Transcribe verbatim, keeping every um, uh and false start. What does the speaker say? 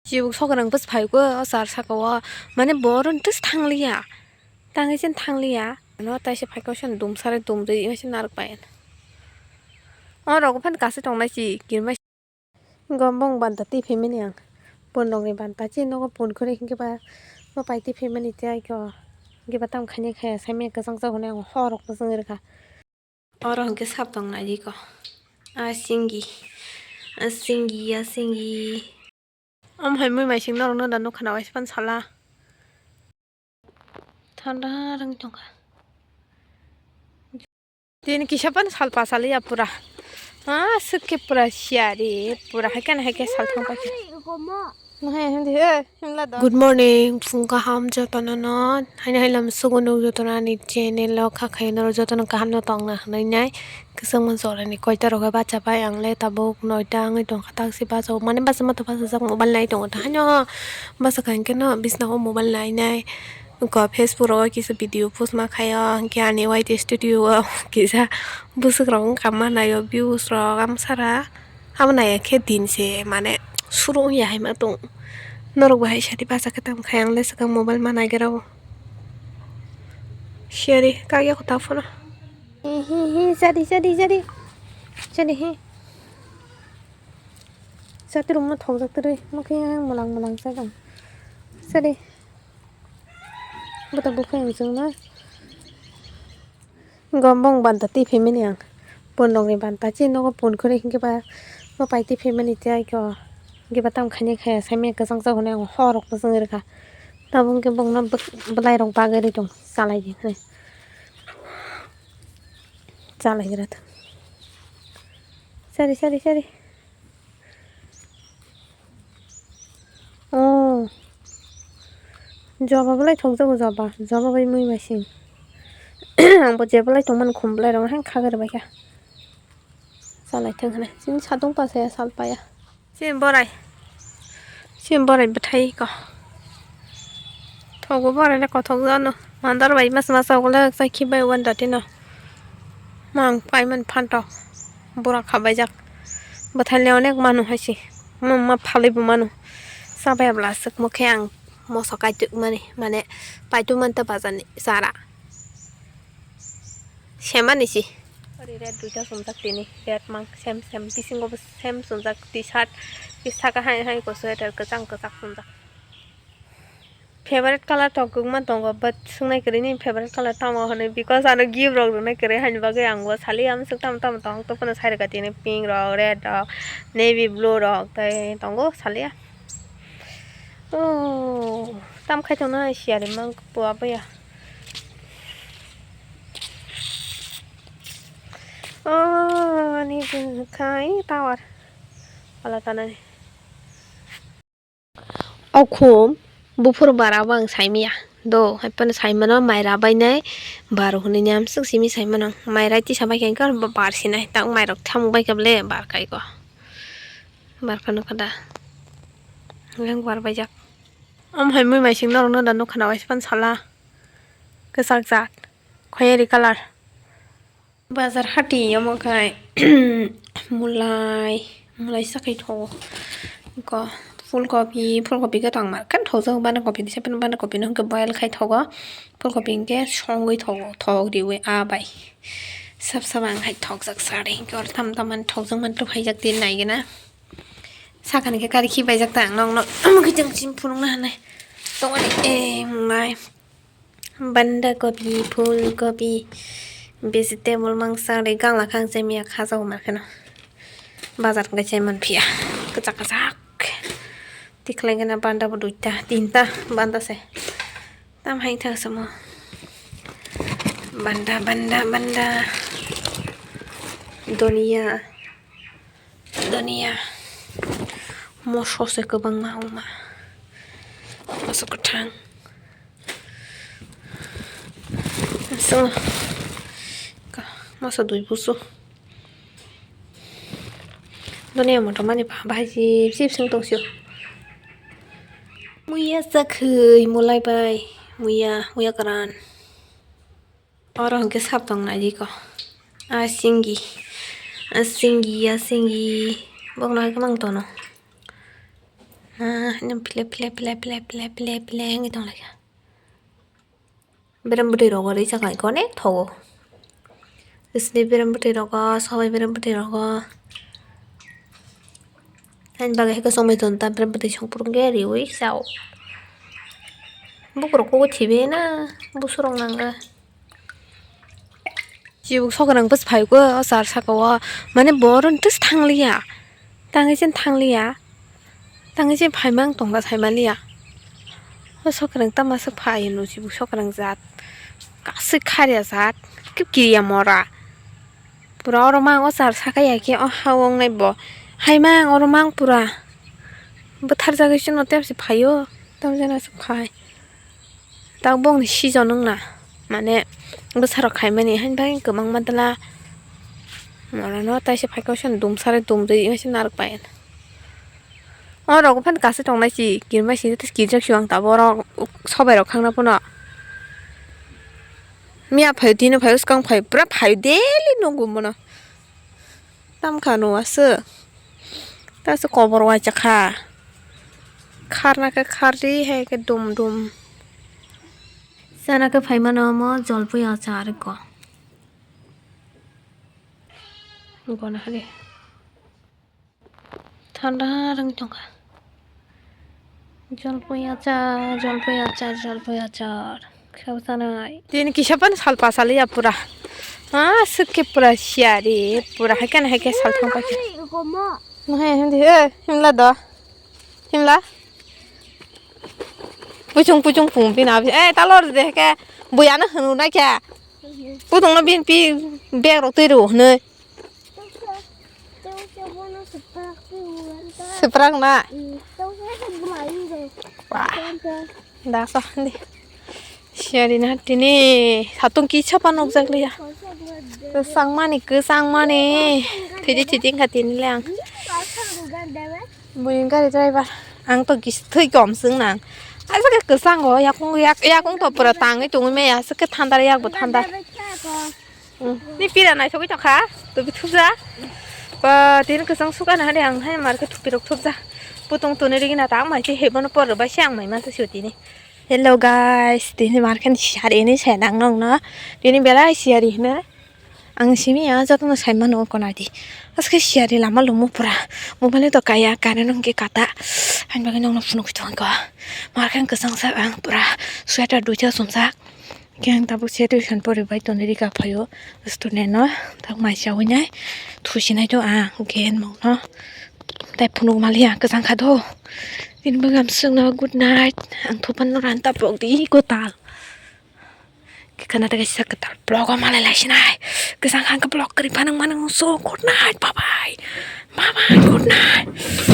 Chibuk sokrang bwsai phaikhe o char saka o, mane bo oro twis thangliya, tangwi chen thangliya. No taisa phaikhe osen dum sari dum rwi osen narwk pai. O rogo phan kaisa tongnai chi kirmai. Gombong banta twi phaimani ang. Pun rokni banta chi nogo pun khwrwi hinkhe ba bo pai twi phaimani tei aiko hinkhe ba tamo khainai khaya saimanya kwchang chak hwnwi ang horok kwchwng rwkha. Oro hinkhe sap tong nai riko. A singi. A singi, a singi. Omo hai mui maising norokno da nukha na waisa phano sala. Thanda rwng tongkha. Tini kisa phano sal pasaliya pura. Ah, swk khe pura siyari. Pura hai kheno hai khe sal thang paikha. Good morning, phung kaham jotono no. Haino hai lam sugo nuk jotono ani channel o kha khayo norok jotono kaham no tongna hwnwi nai. Kwchangma jorani koita rok bai bacha pai ang le tabuk noita wngwi tongkha, taksi bacha o mane bacha mata bachajak mobile nai tongo ta haino bacha kha hinkhe no bisna o mobile nai nai wngkha Facebook rogo kisa video post ma khaio hinkhe ani Y T studio o kisa bwswk rok wngkha ma naio views rok amsara. Abo naiya khe din se mane suru wngya hai ma tong. Norok bo hai sadi bacha khe tamo khai ang le swkang mobile ma naigra o. Siyari kagya kho ta phano. Hi hi hi sadi sadi sadi. Sadi hi. Sadi rok ma thokjak twi mokhe mulang mulang sajak. Sadi. Bwta bwkhe ang chwngno. Gombong banta twi phaimani ang. Pun rokni banta chi nogo pun khwrwi hinkhe ba bo pai twi phaimani tei aiko hinkhe ba tamo khainai khaya saimanya kwchang chak hwnwi ang horok kwchwng rwkha. Tabuk hinkhe bokno bwk-, bwlairok bagwi rw tong chalai di hwnwi. Chalai gra thang. Sari sari sari. Oh. Joba belai thokjago joba. Joba bai mui bai sing. Ang bo je belai tongmani khum belai rok haino kha gari bai kha. Salai thang hwnwi. Chini satung pa saya sal paya. Chini borai. Chini borai bwthai ko. Thogo borai le kothok jano. Mandar bai mas mas ogo le chai khibai wan dati no. Mang paiman phantok. Bura khabaijak. Bwthai le onek manu hai se. Ma, ma phalwi bo manu. Chabaya bwla aswk mokhe ang moso kaituk mani. Mane paituk manta bazar ni chara. Semani si. Ori red duita sumjak tini. Red mang sem sem. Bisingo bo sem sumjak. T-shirt. Saka hai hai ko sweater kwchang kwchak sumjak. Favorite color to kwbangma tongo, but swngnai kwrwi nini favorite color tamo hwnwi, because ano gift rok rwnai kwrwi, haini bagwi ang bo saliya, amswk tamo tamo tong tongphano sai rwkha tini, pink rok, red rok, navy blue rok tei tongo saliya. Oh, tam khai tongno hai siyari mang pua baya. Oh, ani khai tower. Pala tanani. O khum buphuru bara bo ang saimaya. Do, hai phano saimano mai rabainai bar hwnwi ni amswk simi saimano. Mai rai tisa bai khe bar sinai, tak mai rok thamuk bai khe bole bar kai kho. Bar phano kada. Yang bar baijak. Omo hai mui maising norokno da nukha na waisa phano sala. Kwchak jat. Khoyari colour. Bazar hati omo khai mulai, mulai sakai thogo. Ko phulkopi, phulkopi kwtang mar khe thokjak, banakopi ni side banakopi no hwnkhe boil khai thogo. Phulkopi hwnkhe songwi thogo, thok riwi a bai. Sab sab ang hai thokjak sari hwnkhe oro tam tam mani thokjak mani tubhaijak tei naigena. Sakani khe kari khibaijak ta ang nokno omo khe chwng chini phunukna hanai. Tongmani e mulai. Banda kopi, phul kopi, vegetable mangsa rwi gangla khe ang chemiya khajao mar kheno. Bazar hwnkhe chai manphiya. Kwchak kwchak. Tikhlai gana banda bo duita, tinta banda se. Tam hai thang samo. Banda, banda, banda. Donia. Donia. Moso se kwbangma wngma. Moso kwthang. Moso, ka-, moso dui busu. Donia moto mani ba bahai jip jip sing tong sio. Muya sakhwi mulai bai. Muya, muya karan. Oro hwnkhe sap tong nai riko. A singi. A singi, a singi. Bokno hai kwmang tono. Ah, nang pile, pile, pile, pile, pile, pile, pile, wngwi tonglaikha. Berem bwtwi rogo ri chakha khe onek thogo. Sini berem bwtwi rogo, sobai berem bwtwi rogo. Ani bagwi hai khe chongbai tonta berem bwtwi songphuru khe riwi chao. Bukurok kugo thibi na, busurok nangkha. Chibuk sokrang bwsai phaikhe o char saka o, mane bo oro twis thangliya, tangwi chen thangliya, tangwi chen phaimang tongla saimanliya. O sokrang tamo swk phai hino chibuk sokrang jat, kasik kharya jat, kiriya mora. Pura oro mang o char saka ya khe o ha o wngnai bo, hai mang oro mang pura bwthar jagwi chwngno tei se phaio, tamo jani aswk phai. Tak bongni season wngna, mane bwsarok khaimani, haini bagwi kwbangma dwla. Morano taisa phaikhe, osen dumsari dumri, osen narwk pai. O rogo phano kaisa tongnai si, kirima si, tei kijak si ang tabuk oro sobai rok khangna phano. Miya phaio, tini phaio, swkang phaio, pura phaio, daily nugo bono. Tamkha no aswk. Ta se kobor waisa kha. Kharna khe khardi, hai khe dum dum. Chana khe phaimano omo jolpui achar ko. Gona hade. Thanda rwng tongkha. Jolpui achar, jolpui achar, jolpui achar. Khebo chanai. Tini kisa phano sal pasaliya pura. Ah, swk khe pura siyari. Pura hai khe, hai khe sal thang paikha. Hai, hindi, eh, himla do. Himla. Puchung, puchung, pung, pina, eh, talor de khe. Buyano hunu na khe. Putung no bin pi bag rok twi ru hwnwi. Swprak na? Wah. Da sa di. Siyari na tini satung kisa pa nukjak liya. Kwchangmani, kwchangmani. Thidi thidi wngkha tini le ang. Buini gari driver. Ang to gis thwi kom swng nang. Aswk kwchango yakung yak yakung to pura tangwi tongwi maya aswk khe thandar yakbo thandar. Ni pira naithogwi tongkha, tupi thupjak. Ba, tini kwchang sukana hade ang hai mar khe tupi rok thupjak. Putung tuni rigi na tang mai se hebono por bai se ang mai mansa sio tini. Hello guys, tini mar khe siyari ni se nang nong no. Tini belai siyari hino. Ang simi ya jotono sai mano kona di. Aske siyari lama lumo pura. Mobile to kaya current hwnkhe kata. Hain bagwi nongno phunuk thangkha. Mar khe kwchang sa ang pura sweater duita sumjak. Khe ang tabuk se tuition pori bai tonwi rika phaio student no, tak mai chawi nai thusi nai do ang gen mong no. Tai phunuk maliya kwchang kha do. Tini bagwi ang swngna good night. Ang thopan no ran ta pok di ko tal. Khe khana ta kaisa kwtal vlog o malai lai sinai. Kwchang kha ang vlog kwrwi phanang manang so good night, bye bye. Bye bye, good night.